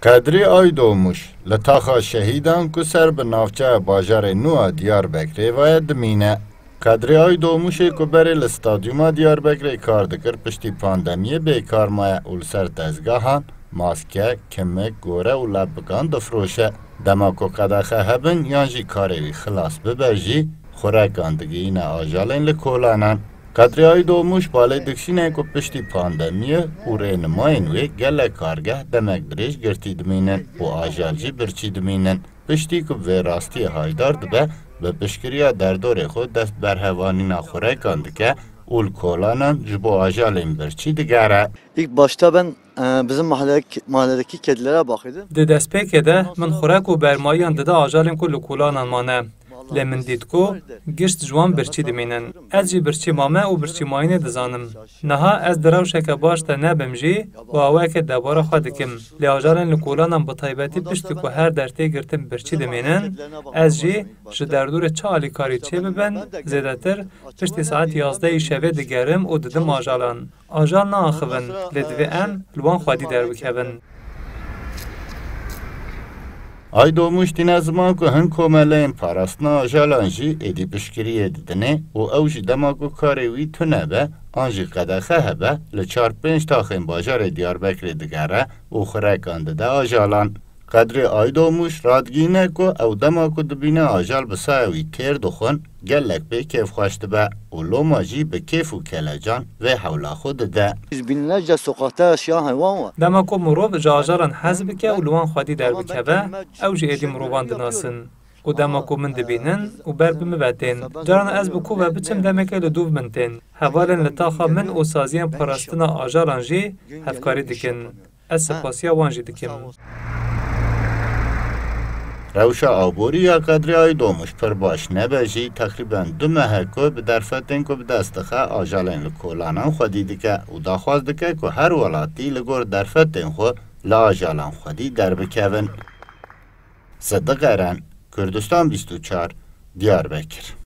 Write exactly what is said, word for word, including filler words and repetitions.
Qedrî Aydomuş li taxa şehîdan ku ser bi navçeya bajarê nû a Diyarbekirê ve ye dimîne. Qedrî Aydomuşê ku berê li stadyuma Diyarbekirê kar dikir, piştî pandemiyê bêkar maye û li ser tezgehan maske, kimik, gore û lebikan difroşe. Dema ku qedexe hebin yan jî karê wî xilas bibe jî, xurekan digihîne ajalên li kolanan. Qedrî Aydomuş balê dikişîne ku piştî pandemiyê û rênimayên wê gelek kargeh demek dirêj girtî dimînin û ajal jî birçî dimînin. Piştî ku bi vê rastiyê haşdar dibe, bi piştgiriya derdorê xwe dest berhevanîna xurekan dike û li kolanan ji bo ajalên birçî digere. İlk başta ben, e, bizim mahalledeki, mahalledeki kedilere bakıyordum. Di destpêkê de min xurek û bermayiyan dida ajalên ku li kolanan mane. Lê min dît ku gişt ji wan birçî dimînin. Ez jî birçî mame û birçî mayînê dizanim. Niha ez di rewşeke baş de nebim jî û awayekê debara xwe dikim. Lê ajalên li kolanan bi taybetî piştî ku her der tê girtin birçî dimînin, ez jî ji derdorê çi alîkarî çêbibin, zêdetir piştî saet yazdehê şevê digerim û didim ajalan. Ajal naaxivin, lê divê em li wan xwedî derbikevin. Aydomuş tîne ziman ku hin komeleyên parastina ajalan jî êdî piştgiriyê didinê û ew jî dema ku karê wî tune be an jî qedexe hebe, li çar pênc taxên bajarê Diyarbekirê digere û xurekan dide ajalan. Qedrê Aydomuş radigihîne ku ew dema ku dibîne ajal bi saya wî têr dixwin, gelek pê kêfxweş dibe û loma jî bi kêf û kelecan vê hewla xwe dide. Yüz binlerce sokakta yaşayan hayvan var. Dema ku mirov ji ajalan hez bike û li wan xwedî derbikeve, ew jî êdî mirovan dinasin. Û dema ku min dibînin û ber bi min ve tên. Caran ez bi ku ve biçim demeke li dûv min tên. Hevalên li taxa min û saziyên parastina ajalan jî hevkarî dikin. Ez spasiya wan jî dikim. Rewşa aborî ya Qedrî Aydomuş pir baş nebe jî, teqrîben du meh e ku bi derfetên ku bi dest dixe ajalên li kolanan xwedî dike û daxwaz dike ku her welatî li gor derfetên xwe li ajalan xwedî derbikevin. Sidiq Eren, Kurdistan bîst û çar, Diyarbekir.